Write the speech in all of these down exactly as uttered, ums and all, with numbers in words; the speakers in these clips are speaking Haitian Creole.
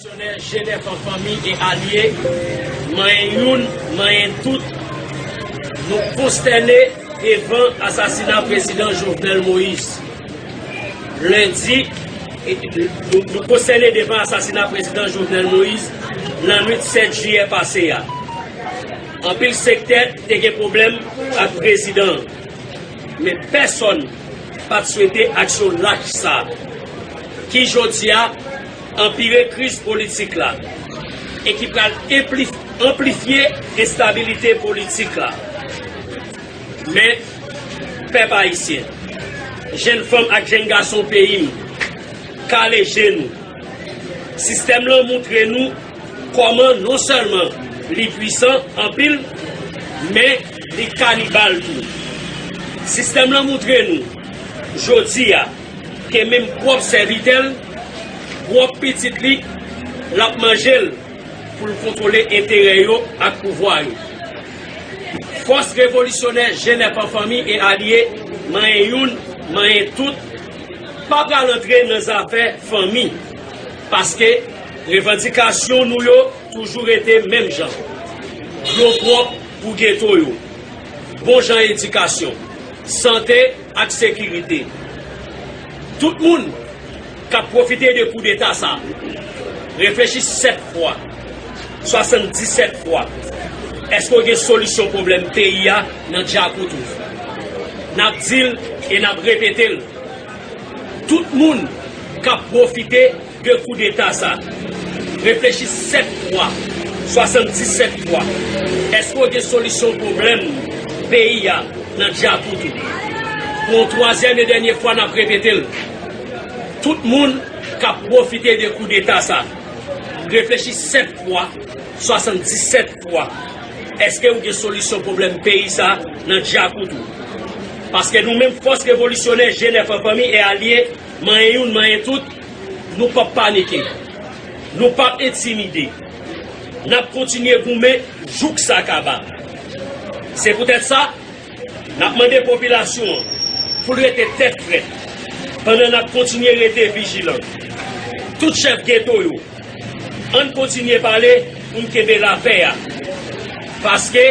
Jenèf an fanmi e alye, manyen youn, manyen tout, nou konstène devan asasina prezidan Jovenel Moïse. Lendi, e, nou, nou konstène devan asasina prezidan Jovenel Moïse nan nwit sèt jiyè pase a. Anpil sektè te gen pwoblèm ak prezidan an, men pèsonn pa t swete aksyon lach sa a, ki jodi a anpire kriz politik la e ki pral enpli-, anplifye enstabilite politik la. Men, pèp ayisyen, jèn fanm ak jèn gason peyi m, kale je nou. Sistèm lan montre nou kòman non sèlman li pwisan anpil, men li kanibal tou. Sistèm lan montre nou, jodi a, ke menm pwòp sèvitè l, pwòp pitit li, l ap manje l pou l kontwole enterè yo ak pouvwa yo. Fòs revolisyonè Jenèf an fanmi e alye, manyen youn, manyen tout, pa pral antre nan zafè fanmi, paske revandikasyon nou yo toujou rete menm jan. Dlo pwòp pou geto yo, bon jan edikasyon, sante ak sekirite. Tout moun k ap pwofite de koudeta sa, reflechi sèt fwa, swasanndisèt fwa. Èske w gen solisyon pwoblèm peyi a nan djakout ou? N ap di l e n ap repete l. Tout moun k ap pwofite de koudeta sa, reflechi sèt fwa, swasanndisèt fwa. Èske w gen solisyon pwoblèm peyi a nan djakout ou? Pou yon twazyèm e dènye fwa, n ap repete l. Tout moun k ap pwofite de koudeta sa, reflechi sèt fwa, swasanndisèt fwa. Èske w gen solisyon pwoblèm peyi sa nan djakout ou? Paske nou menm fòs revolisyonè Jenèf an fanmi e alye, manyen youn, manyen tout, nou p ap panike. Nou p ap entimide. N ap kontinye goumen jouk sa kaba. Se poutèt sa, n ap mande popilasyon an pou l rete tèt frèt, pandan n ap kontinye rete vijilan. Tout chèf geto yo, ann kontinye pale pou n kenbe lapè a. Paske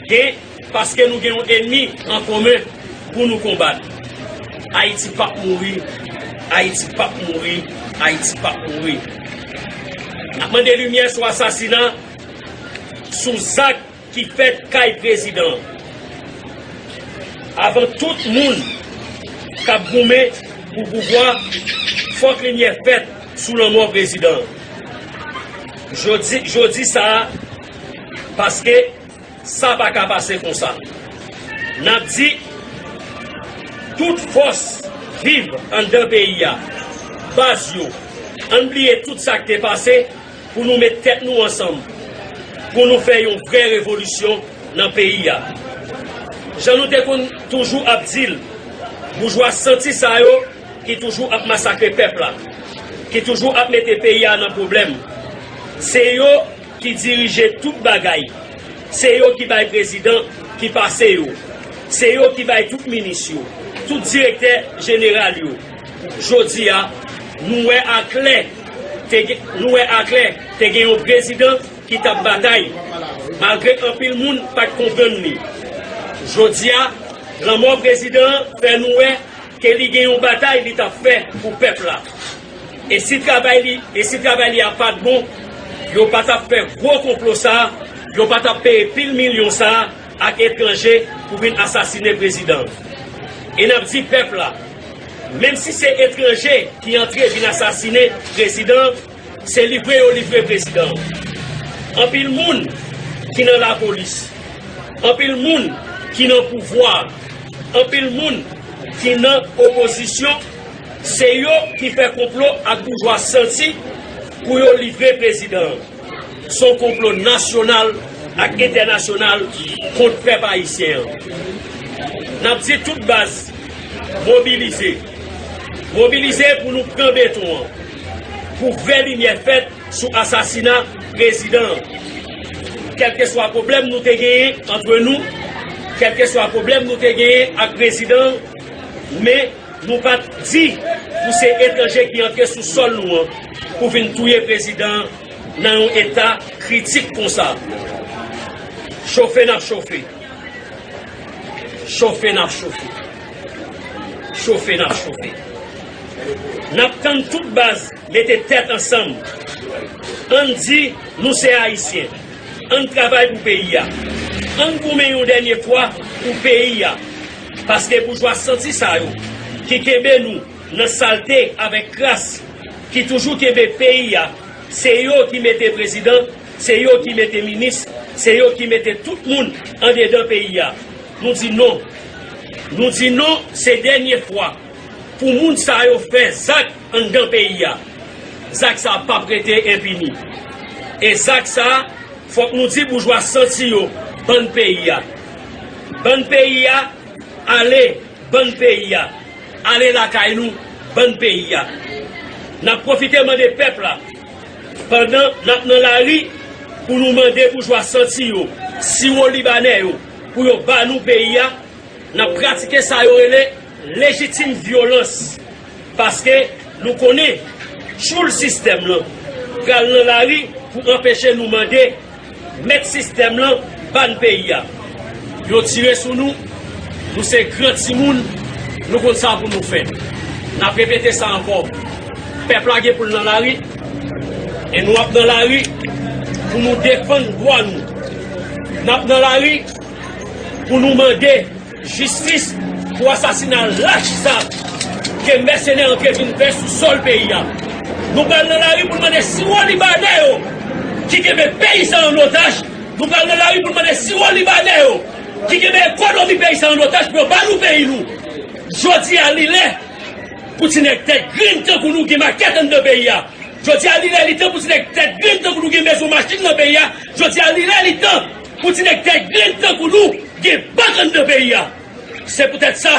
gen, paske nou gen yon ènmi an komen pou nou konbat. Ayiti p ap mouri, Ayiti p ap mouri, Ayiti p ap mouri. N ap mande limyè sou asasina, sou zak ki fèt kay prezidan. Avan tout moun k ap goumen pou pouvwa, fòk limyè fèt sou lanmò prezidan. Jodi, jodi sa a, paske sa pa ka pase konsa. N ap di, tout fòs viv anndan peyi a, baz yo, ann bliye tout sa k te pase, pou nou met tèt nou ansanm, pou nou fè yon vrè revolisyon nan peyi a. Jan nou te konn toujou ap di l, boujwa santi sa yo ki toujou ap masakre pèp la, ki toujou ap mete peyi a nan pwoblèm, se yo ki dirije tout bagay. Se yo ki bay prezidan ki pase yo. Se yo ki bay tout minis yo, tout direktè jeneral yo. Jodi a, nou wè aklè, te gen, nou wè aklè, te gen yon prezidan ki t ap batay, malgre anpil moun pa t konprann li. Jodi a, lanmò prezidan an fè nou wè ke li gen yon batay li t ap fè pou pèp la. E si travay li, e si travay li a pa t bon, yo pa t ap fè gwo konplo sa a, yo pa t ap peye pil milyon sa a ak etranje pou vin asasine prezidan. E n ap di pèp la, menm si se etranje ki antre vin asasine prezidan, se livre yo livre prezidan. Anpil moun ki nan lapolis, anpil moun ki nan pouvwa, anpil moun ki nan opozisyon, se yo ki fè konplo ak boujwa santi pou yo livre prezidan an. Se yon konplo nasyonal ak entènasyonal kont pèp ayisyen an. N ap di tout baz, mobilize. Mobilize pou nou pran beton an, pou vrè limyè fèt sou asasina prezidan an. Kèlkeswa pwoblèm nou te genyen antre nou, kèlkeswa pwoblèm nou te genyen ak prezidan an, men nou pa t di pou se etranje ki antre sou sòl nou an. pou vin touye prezidan nan yon eta kritik konsa. Chofe n ap chofe. Chofe n ap chofe. Chofe n ap chofe. N ap tann tout baz mete tèt ansanm. Ann di nou se Ayisyen. Ann travay pou peyi a. Ann goumen yon dènye fwa pou peyi a. Paske boujwa santi sa yo ki kenbe nou nan salte avèk kras, ki toujou kenbe peyi a, se yo ki mete prezidan, se yo ki mete minis, se yo ki mete tout moun andedan peyi a. Nou di non. Nou di non, se dènye fwa pou moun sa yo fè zak anndan peyi a. Zak sa p ap rete enpini. E zak sa, fòk nou di boujwa santi yo, bann peyi a. Bann peyi a, ale, bann peyi a. Ale lakay nou, bann peyi a. N ap pwofite mande pèp la, pandan n ap nan lari, pou nou mande boujwa santi yo, siwo libanè yo, pou yo ba nou peyi a, n ap pratike sa yo rele lejitim vyolans. Paske nou konnen tchoul sistèm lan pral nan lari pou anpeche nou mande mèt sistèm lan ba n peyi a. Yo tire sou nou, nou se gran timoun, nou konn sa pou nou fè. N ap repete sa ankò. Pèp la gen pou l nan lari, e nou ap nan lari pou nou defann dwa nou. N ap nan lari pou nou mande jistis pou asasina lach sa ke mèsenè antre vin fè sou sòl peyi a. Nou pral nan lari pou n mande siwo libanè yo ki kenbe peyi sa an otaj. Nou pral nan lari pou n mande siwo libanè yo ki kenbe ekonomi peyi sa an otaj pou yo ba nou peyi nou. Jodi a, li lè pou ti nèg tèt grenn tankou nou gen makèt anndan peyi a. Jodi a, li lè li tan pou ti nèg tèt grenn tankou nou gen mezon machin nan peyi a. Jodi a, li lè li tan pou ti nèg tèt grenn tankou nou gen bank anndan peyi a. Se poutèt sa,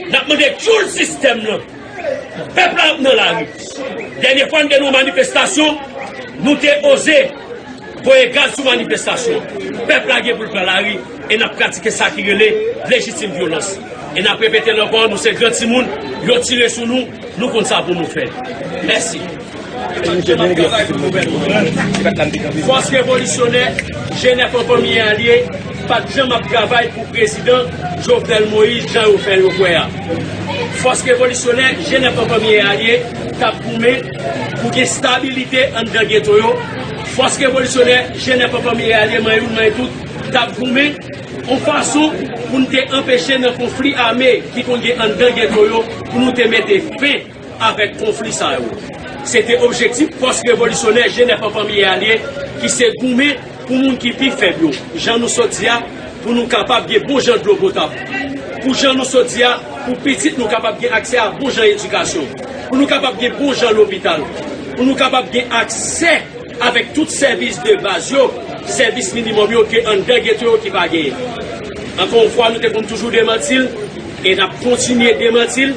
n ap mande tchoul sistèm lan. Pèp la ap nan lari. Dènye fwa n te nan yon manifestasyon, nou te oze voye gaz sou manifestasyon. Pèp la gen pou l pran lari e n ap pratike sa ki rele lejitim vyolans. E n ap repete l ankò, nou se gran timoun, yo tire sou nou, nou konn sa pou nou fè. Mèsi. Fòs revolisyonè, G nèf an fanmi e alye, pa t janm ap travay pou prezidan Jovenel Moïse jan yo fè yo kwè a. Fòs revolisyonè, G nèf an fanmi e alye, t ap goumen pou gen stabilite anndan geto yo. Fòs revolisyonè, G nèf an fanmi e alye, manyen youn, manyen tout, t ap goumen yon fason pou n te anpeche nan konfli ame ki konn gen anndan geto yo, pou nou te mete fen avèk konfli sa yo. Se te objektif fòs revolisyonè G nèf an fanmi e alye ki se goumen pou moun ki pi fèb yo. Jan nou sot di a, pou nou kapab gen bon jan dlo potab. Pou jan nou sot di a, pou pitit nou kapab gen aksè a bon jan edikasyon. Pou nou kapab gen bon jan lopital. Pou nou kapab gen aksè avèk tout sèvis de baz yo, sèvis minimòm yo ke anndan geto yo ki pa genyen. Ankò yon fwa, nou te konn toujou demanti l, e n ap kontinye demanti l.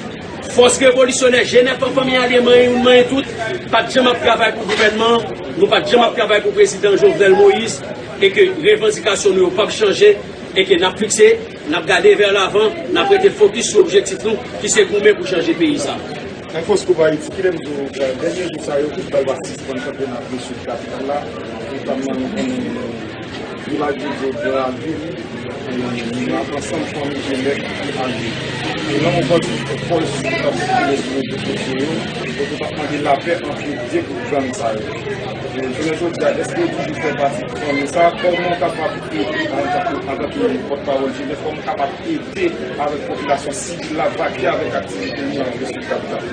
Fòs revolisyonè G nèf an fanmi e alye manyen youn manyen tout, pa t janm ap travay pou gouvènman an, nou pa t janm ap travay pou prezidan Jovenel Moïse, e ke revandikasyon nou yo p ap chanje, e ke n ap fikse, n ap gade vè lavan, n ap rete fokis sou objektif nou, ki se goumen pou chanje peyi sa. Nan Fòs Group Ayiti, kilè m di w, dènye jou sa yo, foutbòl pa sispann chanpyona Sid kapital la, notamman nou konnen vilaj de Dye, Gran Ravin, e, nou ap ansanm fanmi G nèf ki ale. E nan yon pòs, pòs ki t ap sikile sou rezo sosyo yo, kote t ap mande lapè ant de gwoup gang sa yo. E, jounen jodi a, èske yo toujou fè pati fanmi sa? Kòman w kapab ede, antanke, antanke pòtpawòl G nèf, kòman w kapab ede avèk popilasyon sivil la vake avèk aktivite yo nan Sid kapital?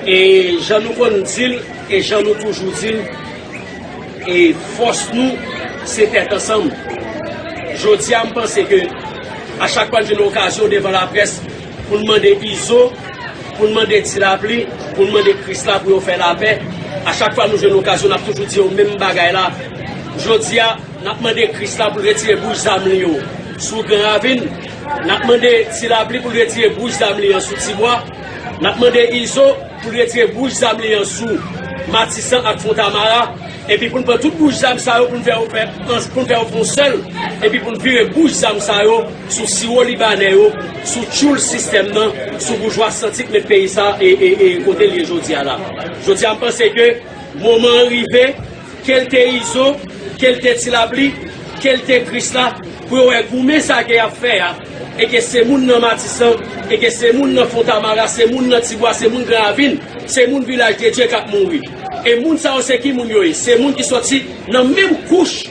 E jan nou konn di l, e jan nou toujou di l, e fòs nou, se tèt ansanm. Jodi a, m panse ke a chak fwa n jwenn okazyon devan laprès pou n mande Izo, pou n mande Ti Lapli, pou n mande Krisla pou yo fè lapè, a chak fwa nou jwenn okazyon, n ap toujou di yo menm bagay la. Jodi a, n ap mande Krisla pou l retire bouch zam li yo sou Gran Ravin. N ap mande Ti Lapli pou l retire bouch zam li an sou Tibwa. N ap mande Izo pou l retire bouch zam li an sou Matisan ak Fontamara, epi pou n pran tout bouch zam sa yo pou n fè yo fè, pou n fè yo fè yon sèl, epi pou n vire bouch zam sa yo sou siwo libanè yo, sou tchoul sistèm nan, sou boujwa santi k met peyi sa e, e, e kote l ye jodi a la. Jodi a, m panse ke Moman an rive, ke l te Izo, ke l te Ti Lapli, ke l te Krisla, pou yo wè goumen sa ke y ap fè a, e ke se moun nan Matisan, e ke se moun nan Fontamara, se moun nan Tibwa, se moun Gran Ravin, se moun Vilaj de Dye k ap mouri. E moun sa yo se ki moun yo ye? Se moun ki sòti nan menm kouch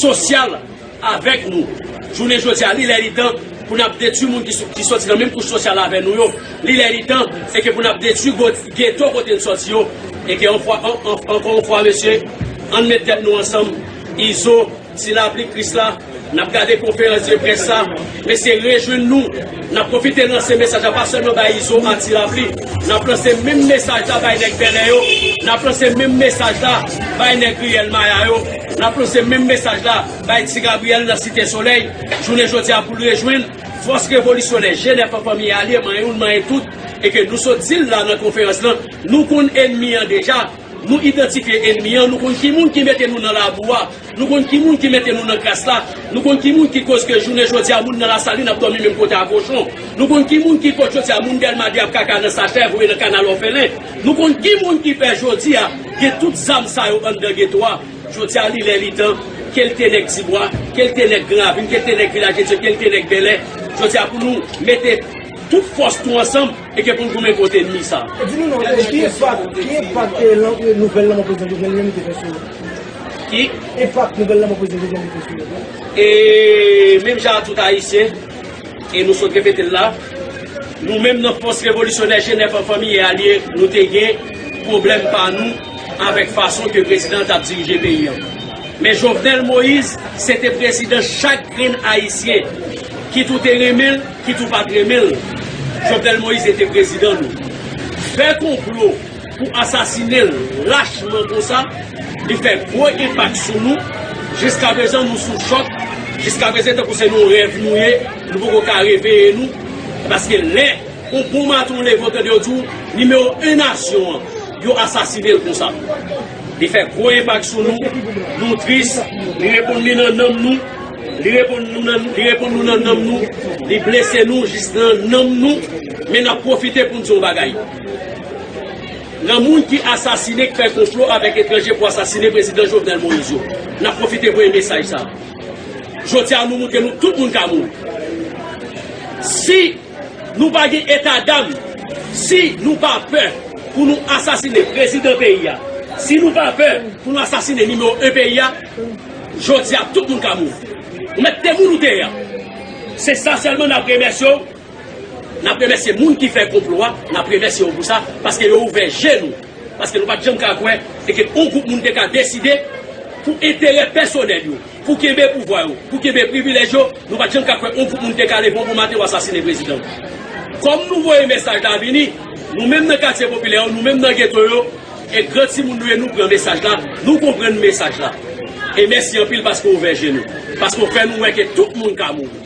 sosyal avèk nou. Jounen jodi a, li lè li tan pou n ap detwi moun ki, sou- ki sòti nan menm kouch sosyal avè nou yo. Li lè li tan, e ke pou n ap detwi go- geto kote n sòti yo. E ke yon fwa, an- an- ankò yon fwa, mesye, ann met tèt nou ansanm. Izo, Ti Lapli, Krisla, n ap gade konferans de près sa. Mesye, rejwenn nou. N ap pwofite lanse mesaj la, pa sèlman bay Izo a Ti Lapli. N ap lanse menm mesaj la bay nèg Bèlè yo. N ap lanse menm mesaj la bay nèg Riyèl Maya yo. N ap lanse menm mesaj la bay Ti Gabriyèl nan Site Solèy. Jounen jodi a pou l rejwenn fòs revolisyonè, G nèf an, Fanmi Alye, manyen youn, manyen tout, e ke nou sot di l la nan konferans lan, nou konn ènmi an deja, nou idantifye ènmi an, nou konn ki moun ki mete nou nan labou a, nou konn ki moun ki mete nou nan kras la, nou konn ki moun ki koz ke jounen jodi a moun nan Lasalin ap dòmi menm kote a kochon, nou konn ki moun ki koz jodi a moun Dèlma de ap kaka nan sachè voye nan kanal òfelen, nou konn ki moun ki fè jodi a gen tout zam sa yo anndan geto a. Jodi a, li lè li tan, ke l te nèg Tibwa, ke l te nèg Gran Ravin, ke l te nèg Vilaj de Dye, ke l te nèg Bèlè. Jodi a, pou nou mete tout fòs nou ansanm e ke pou n goumen kont ènmi sa. Di nou non, ki enpak, ki enpak, eh, lan- nouvèl lanmò prezidan Jovenel li menm li te fè sou yo? Ki? Enpak nouvèl lanmò prezidan Jovenel li te sou yo? E menm jan a tout Ayisyen, e nou sot repete l la, nou menm nan fòs revolisyonè G nèf an, Fanmi e Alye, nou te gen pwoblèm pa nou avèk fason ke prezidan an t ap dirije peyi an. Men Jovenel Moïse se te prezidan chak grenn Ayisyen, kit ou te renmen l, kit ou pa t renmen l. Jovenel Moïse se te prezidan nou. Fè konplo pou asasinen l lachman konsa, li fè gwo enpak sou nou. Jiskaprezan, nou sou chòk. Jiskaprezan, tankou se nan yon rèv nou ye, nou poko ka reveye nou. Paske lè yon bon maten w leve, w tande yo di w, nimewo en nasyon an, yo asasinen l konsa. Li fè gwo enpak sou nou, nou tris, li reponn li nan nanm nou, li reponn nou nan, li reponn nou nan nanm nou, li blese nou jis nan nanm nou, men n ap pwofite pou n di yon bagay. Nan moun ki asasinen, ki fè konplo avèk etranje pou asasinen prezidan Jovenel Moïse yo. N ap pwofite voye mesaj sa. Jodi a, nou montre nou tout moun ka mouri. Si nou pa gen etadam, si nou pa pè pou nou asasinen prezidan peyi a, si nou pa pè pou nou asasinen nimewo en peyi a, jodi a, tout moun ka mouri. Ou mèt te moun ou te ye a. Se sa sèlman n ap remèsye w. N ap remèsye moun ki fè konplo a, n ap remèsye yo pou sa, paske yo ouvè je nou. Paske nou pa t janm ka kwè e ke yon gwoup moun te ka deside pou enterè pèsonèl yo, pou kenbe pouvwa yo, pou kenbe privilèj yo, nou pa t janm ka kwè yon gwoup moun te ka leve yon bon maten pou asasinen prezidan. Kòm nou voye mesaj la vini, nou menm nan katye popilè yo, nou menm nan geto yo, e gran timoun nou ye, nou pran mesaj la, nou konprann mesaj la. E mèsi anpil paske w ouvè je nou, paske w fè nou wè ke tout moun ka mouri.